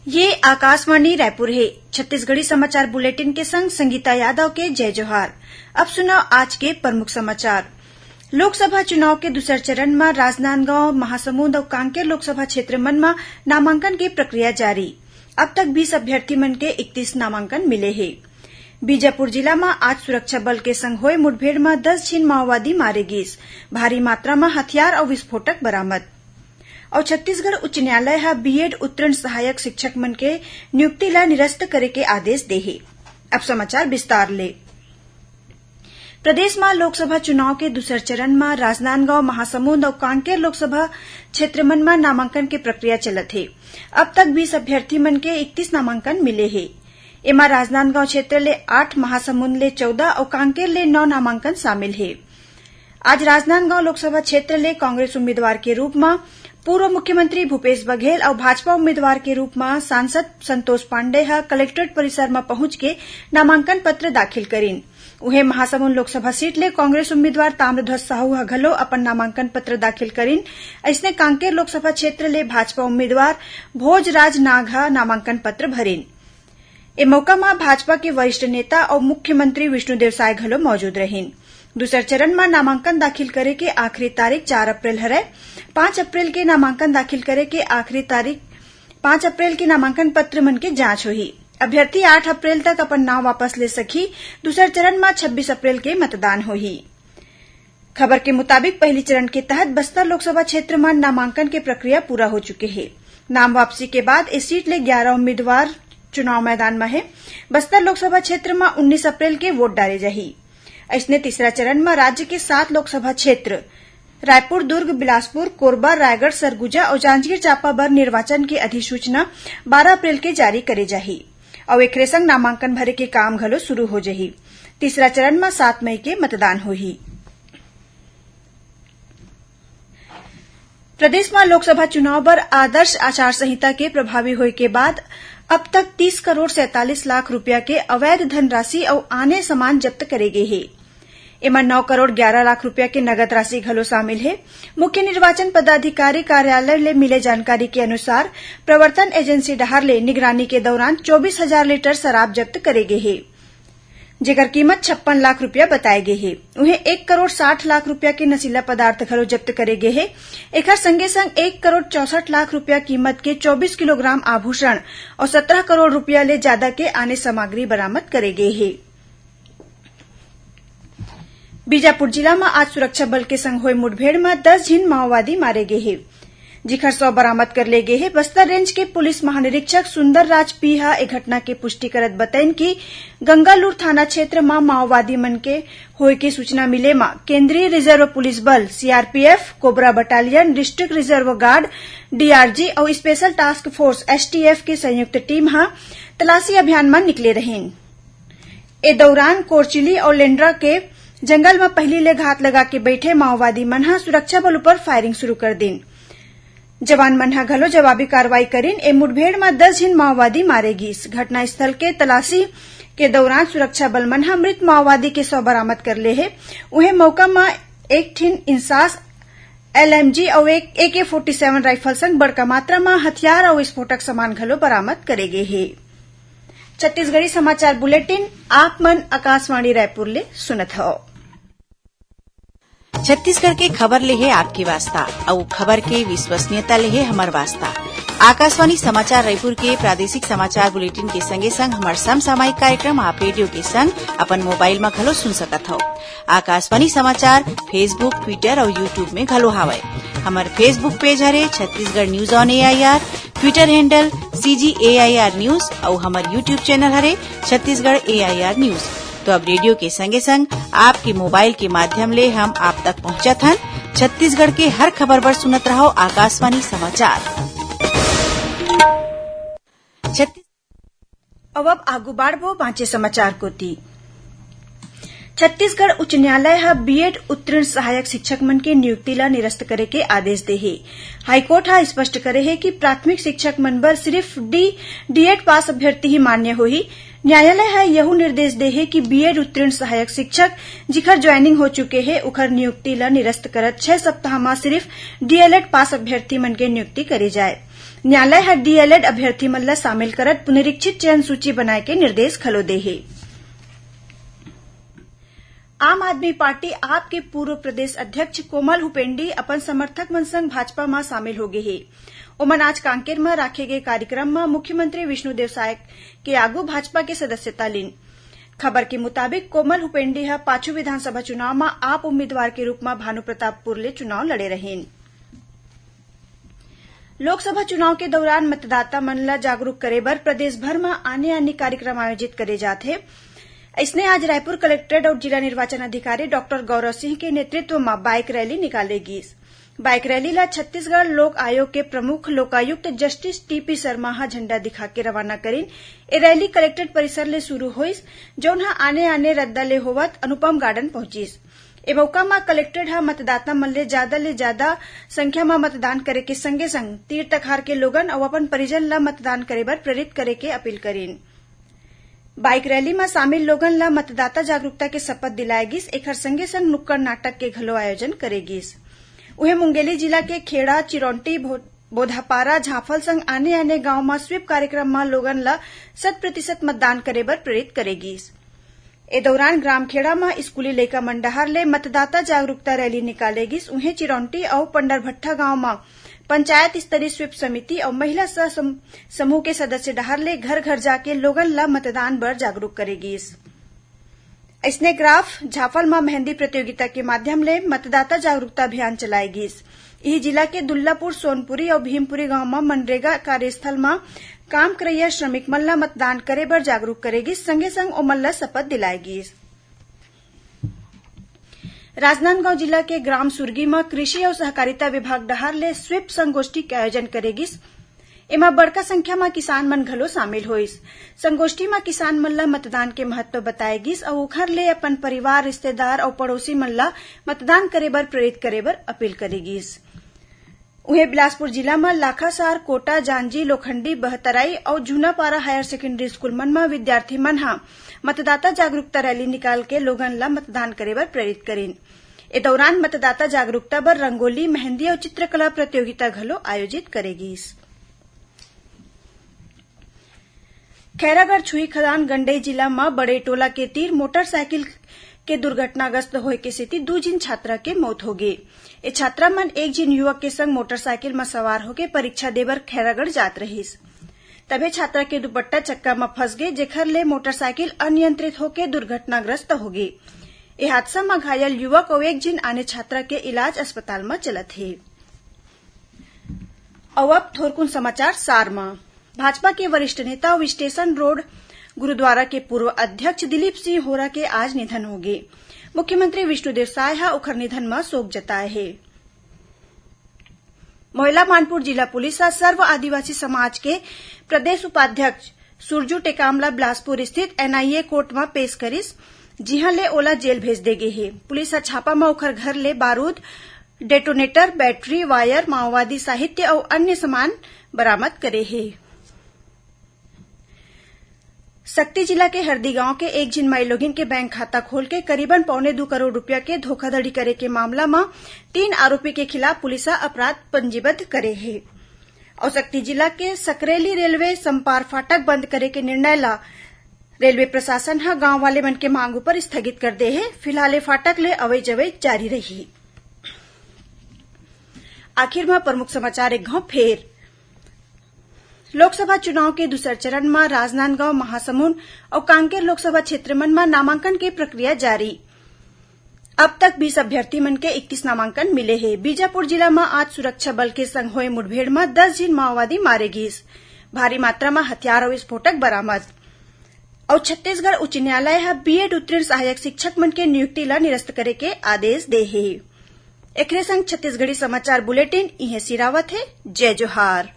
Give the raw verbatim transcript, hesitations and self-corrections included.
ये आकाशवाणी रायपुर हे। छत्तीसगढ़ी समाचार बुलेटिन के संग संगीता यादव के जय जोहार। अब सुनव आज के प्रमुख समाचार। लोकसभा चुनाव के दूसर चरण म राजनांदगांव, महासमुंद अउ कांकेर लोकसभा क्षेत्र मन म नामांकन के प्रक्रिया जारी। अब तक बीस अभ्यर्थी मन के इकतीस नामांकन मिले हे। बीजापुर जिला म आज सुरक्षा बल के संग होए मुठभेड़ म दस झिन माओवादी मारे गीस। भारी मात्रा म हथियार अउ विस्फोटक बरामद। अउ छत्तीसगढ़ उच्च न्यायालय ह बीएड उत्तीर्ण सहायक शिक्षक मन के नियुक्ति ला निरस्त करे के आदेश दे हे। अब समाचार विस्तार ले। प्रदेश म लोकसभा चुनाव के दूसर चरण म राजनांदगांव, महासमुंद अउ कांकेर लोकसभा क्षेत्र मन म नामांकन के प्रक्रिया चलत हे। अब तक बीस अभ्यर्थी मन के इकतीस नामांकन मिले हे। एमा राजनांदगांव क्षेत्र ले आठ, महासमुंद ले चौदह अउ कांकेर ले नौ नामांकन शामिल हे। आज राजनांदगांव लोकसभा क्षेत्र ले कांग्रेस उम्मीदवार के रूप म पूर्व मुख्यमंत्री भूपेश बघेल अउ भाजपा उम्मीदवार के रूप म सांसद संतोष पांडे ह कलेक्ट्रेट परिसर म पहुंच के नामांकन पत्र दाखिल करिन। उहें, महासमुंद लोकसभा सीट ले कांग्रेस उम्मीदवार ताम्रध्वज साहू ह घलो अपन नामांकन पत्र दाखिल करिन। अइसने, कांकेर लोकसभा क्षेत्र ले भाजपा उम्मीदवार भोजराज नाग ह नामांकन पत्र भरिन। ए मौका म भाजपा के वरिष्ठ नेता अउ मुख्यमंत्री विष्णुदेव साय घलो मौजूद रहिन। दूसर चरण म नामांकन दाखिल करे के आखिरी तारीख चार अप्रैल हरय। पाँच अप्रैल के नामांकन दाखिल करे के आखिरी तारीख, पाँच अप्रैल के नामांकन पत्र मन के जांच होही। अभ्यर्थी आठ अप्रैल तक अपन नांव वापस ले सकही। दूसर चरण म छब्बीस अप्रैल के मतदान होही। खबर के मुताबिक, पहली चरण के तहत बस्तर लोकसभा क्षेत्र म नामांकन के प्रक्रिया पूरा हो चुके हे। नाम वापसी के बाद ए सीट ले ग्यारह उम्मीदवार चुनाव मैदान म हे। बस्तर लोकसभा क्षेत्र म उन्नीस अप्रैल के वोट डारे जाही। अइसने, तीसरा चरण म राज्य के सात लोकसभा क्षेत्र, रायपुर, दुर्ग, बिलासपुर, कोरबा, रायगढ़, सरगुजा अउ जांजगीर चांपा बर निर्वाचन के अधिसूचना बारह अप्रैल के जारी करे जाही। अउ एखरे संग नामांकन भरे के काम घलो शुरू हो जाही। तीसरा चरण म सात मई के मतदान होही। प्रदेश म लोकसभा चुनाव बर आदर्श आचार संहिता के प्रभावी होए के बाद अब तक तीस करोड़ सैंतालीस लाख रुपया के अवैध धनराशि अउ आने सामान जब्त करे गे हे। एमा नौ करोड़ ग्यारह लाख रुपया के नगद राशि घलो शामिल हे। मुख्य निर्वाचन पदाधिकारी कार्यालय ले मिले जानकारी के अनुसार, प्रवर्तन एजेंसी डहार ले निगरानी के दौरान चौबीस हजार लीटर शराब जब्त करे गे हे, जेकर कीमत छप्पन लाख रुपया बताए गे हे। उहें, एक करोड़ साठ लाख रुपया के नशीला पदार्थ घलो जब्त करे गे हे। एखर संगे संग एक करोड़ चौसठ लाख रुपया कीमत के चौबीस किलोग्राम आभूषण अउ सत्रह करोड़ रुपया ले जादा के आने सामग्री बरामद करे गे हे। बीजापुर जिला म आज सुरक्षा बल के संग होए मुठभेड़ म दस झिन माओवादी मारे गे हे, जिखर शव बरामद कर ले गे हे। बस्तर रेंज के पुलिस महानिरीक्षक सुंदर राज पी ह ए घटना के पुष्टि करत बतइन कि गंगालूर थाना क्षेत्र म माओवादी मन के होए के सूचना मिले म केंद्रीय रिजर्व पुलिस बल, CRPF, cobra battalion, district reserve guard, DRG अउ स्पेशल टास्क फोर्स, एसटीएफ, के संयुक्त टीम ह तलाशी अभियान म निकले रहिन। ए दौरान कोरचिली अउ लेंड्रा के जंगल म पहिली ले घात लगा के बइठे माओवादी मन ह सुरक्षा बल उपर फायरिंग शुरू कर दीन। जवान मन ह घलो जवाबी कार्रवाई करिन। ए मुठभेड़ म दस झिन माओवादी मारे गीस। घटनास्थल के तलाशी के दौरान सुरक्षा बल मन ह मृत माओवादी के शव बरामद कर ले हे। उहें, मौका म एक ठिन इंसास एलएमजी अउ एक एके फोर्टी सेवन राइफल संग बड़का मात्रा म हथियार अउ विस्फोटक सामान घलो बरामद करे गे हे। छत्तीसगढ़ी समाचार बुलेटिन आप मन आकाशवाणी रायपुर ले सुनत हव। छत्तीसगढ़ के खबर ले हे आपके वास्ता, अउ खबर के विश्वसनीयता ले हे हमर वास्ता। आकाशवाणी समाचार रायपुर के प्रादेशिक समाचार बुलेटिन के संगे संग हमर समसामयिक कार्यक्रम आप रेडियो के संग अपन मोबाइल म घलो सुन सकत हव। आकाशवाणी समाचार Facebook, Twitter अउ YouTube में घलो हावय। हमर Facebook पेज हरे Chhattisgarh news on AIR, Twitter handle CG AIR news अउ हमर YouTube चैनल हरे छत्तीसगढ़ एआईआर न्यूज। तो अब रेडियो के संगे संग आपके मोबाइल के माध्यम ले हम आप तक पहुंचत हन। छत्तीसगढ़ के हर खबर बर सुनत रहव आकाशवाणी समाचार। छत्तीस-, अब, अब आगू बाढ़बो बांचे समाचार कोती। छत्तीसगढ़ उच्च न्यायालय ह बीएड उत्तीर्ण सहायक शिक्षक मन के नियुक्ति ला निरस्त करे के आदेश दे हे। हाईकोर्ट ह स्पष्ट करे हे कि प्राथमिक शिक्षक मन बर सिर्फ डी, डीएड पास अभ्यर्थी ही मान्य होही। न्यायालय ह यहू निर्देश दे हे कि बीएड उत्तीर्ण सहायक शिक्षक जिखर ज्वाइनिंग हो चुके हे, उखर नियुक्ति ला निरस्त करत छह सप्ताह म सिर्फ डीएलएड पास अभ्यर्थी मन के नियुक्ति करे जाए। न्यायालय ह डीएलएड अभ्यर्थी मन ल शामिल करत पुनरीक्षित चयन सूची बनाए के निर्देश घलो दे हे। आम आदमी पार्टी, आप के पूर्व प्रदेश अध्यक्ष कोमल हुपेंडी अपन समर्थक मन संग भाजपा म शामिल हो गे हे। ओमन आज कांकेर म राखे गे कार्यक्रम म मुख्यमंत्री विष्णुदेव साय के आगू भाजपा के सदस्यता लीन। खबर के मुताबिक, कोमल हुपेंडी ह पाछू विधानसभा चुनाव म आप उम्मीदवार के रूप म भानुप्रतापपुर ले चुनाव लड़े रहिन। लोकसभा चुनाव के दौरान मतदाता मन ल जागरूक करे बर प्रदेश भर म आने-आने कार्यक्रम आयोजित करे जात हे। अइसने आज रायपुर कलेक्ट्रेट अउ जिला निर्वाचन अधिकारी डॉक्टर गौरव सिंह के नेतृत्व म बाइक रैली निकाले गीस। बाइक रैली ल छत्तीसगढ़ लोक आयोग के प्रमुख लोकायुक्त जस्टिस टीपी शर्मा ह झंडा दिखा के रवाना करिन। ए रैली कलेक्ट्रेट परिसर ले शुरू होइस, जउन ह आने-आने रद्दा ले होवत अनुपम गार्डन पहुंचिस। ए मौका म कलेक्ट्रेट ह मतदाता मन ले जादा ले जादा संख्या म मतदान करे के संगे संग तीर तखार के लोगन अउ अपन परिजन ल मतदान करे बर प्रेरित करे के अपील करिन। बाइक रैली म शामिल लोगन ल मतदाता जागरूकता के शपथ दिलाए गिस। एखर संगे संग नुक्कड़ नाटक के घलो आयोजन करे गिस। उहें, मुंगेली जिला के खेड़ा, चिरौंटी, भो-, बोधापारा, झांफल संग आने-आने गांव म स्वीप कार्यक्रम म लोगन ल शत प्रतिशत मतदान करे बर प्रेरित करे गिस। ए दौरान ग्राम खेड़ा म स्कूली लइका मन डहार ले मतदाता जागरूकता रैली निकाले गिस। उहें, चिरौंटी अउ पंडरभट्ठा गांव म पंचायत स्तरीय स्वीप समिति अउ महिला सह सम-, समूह के सदस्य डहार ले घर-घर जाके लोगन ल मतदान बर जागरूक करे गिस। अइसने ग्राफ झाफल म मेहंदी प्रतियोगिता के माध्यम ले मतदाता जागरूकता अभियान चलाए गिस। इही जिला के दुल्लापुर, सोनपुरी अउ भीमपुरी गांव म मनरेगा कार्यस्थल म काम करइया श्रमिक मन ल मतदान करे बर जागरूक करे गिस, संगे संग ओमन ल शपथ दिलाए गिस। राजनांदगांव जिला के ग्राम सुरगी म कृषि अउ सहकारिता विभाग डहार ले स्वीप संगोष्ठी के आयोजन करे गिस। एमा बड़का संख्या म किसान मन घलो शामिल होइस। संगोष्ठी म किसान मन ल मतदान के महत्व बताए गिस अउ ओखर ले अपन परिवार, रिश्तेदार अउ पड़ोसी मन ल मतदान करे बर प्रेरित करे बर अपील करे गिस। उहें, बिलासपुर जिला म लाखासार, कोटा, जांजी, लोखंडी, बहतराई अउ जूनापारा हायर सेकेंडरी स्कूल मन म विद्यार्थी मन ह मतदाता जागरूकता रैली निकाल के लोगन ल मतदान करे बर प्रेरित करिन। ए दौरान मतदाता जागरूकता बर रंगोली, मेहंदी अउ चित्रकला प्रतियोगिता घलो आयोजित करे गिस। खैरागढ़ छुईखदान गंडई जिला म बड़े टोला के तीर मोटरसाइकिल के दुर्घटनाग्रस्त होय के सेती दू झिन छात्रा के मौत होगे। ए छात्रा मन एक झिन युवक के संग मोटरसाइकिल म सवार होके परीक्षा देबर खैरागढ़ जात रहिस। तभे छात्रा के दुपट्टा चक्का म फंस गे, जेखर ले मोटरसाइकिल अनियंत्रित होके दुर्घटनाग्रस्त होगे। ए हादसा म घायल युवक अउ एक झिन आने छात्रा के इलाज अस्पताल म चलत हे। अउ अब थोरकुन समाचार सार म। भाजपा के वरिष्ठ नेता अउ स्टेशन रोड गुरुद्वारा के पूर्व अध्यक्ष दिलीप सिंह होरा के आज निधन होगे। मुख्यमंत्री विष्णुदेव साय ह ओखर निधन म शोक जताए हे। मोहला मानपुर जिला पुलिस ह सर्व आदिवासी समाज के प्रदेश उपाध्यक्ष सुरजू टेकाम ल बिलासपुर स्थित एनआईए कोर्ट म पेश करिस, जिहां ले ओला जेल भेज दे गे हे। पुलिस ह छापा म ओखर घर ले बारूद, डेटोनेटर, बैटरी, वायर, माओवादी साहित्य अउ अन्य सामान बरामद करे हे। सक्ती जिला के हरदी गांव के एक झिन माईलोगिन के बैंक खाता खोल के करीबन पौने दू करोड़ रुपया के धोखाधड़ी करे के मामला म तीन आरोपी के खिलाफ पुलिस ह अपराध पंजीबद्ध करे हे। अउ सक्ती जिला के सकरेली रेलवे संपार फाटक बंद करे के निर्णय ल रेलवे प्रशासन ह गांव वाले मन के मांग उपर स्थगित कर दे हे। फिलहाल ए फाटक ले अवई जवई जारी रही। आखिर म प्रमुख समाचार एक घांव फेर। लोकसभा चुनाव के दूसर चरण म राजनांदगांव, महासमुंद अउ कांकेर लोकसभा क्षेत्र मन म नामांकन के प्रक्रिया जारी। अब तक बीस अभ्यर्थी मन के इकतीस नामांकन मिले हे। बीजापुर जिला म आज सुरक्षा बल के संग होए मुठभेड़ म दस झिन माओवादी मारे गीस। भारी मात्रा म हथियार अउ विस्फोटक बरामद। अउ छत्तीसगढ़ उच्च न्यायालय ह बीएड उत्तीर्ण सहायक शिक्षक मन के नियुक्ति ल निरस्त करे के आदेश दे हे। एकरे संग छत्तीसगढ़ी समाचार बुलेटिन इहें सिरावत हे। जय जोहार।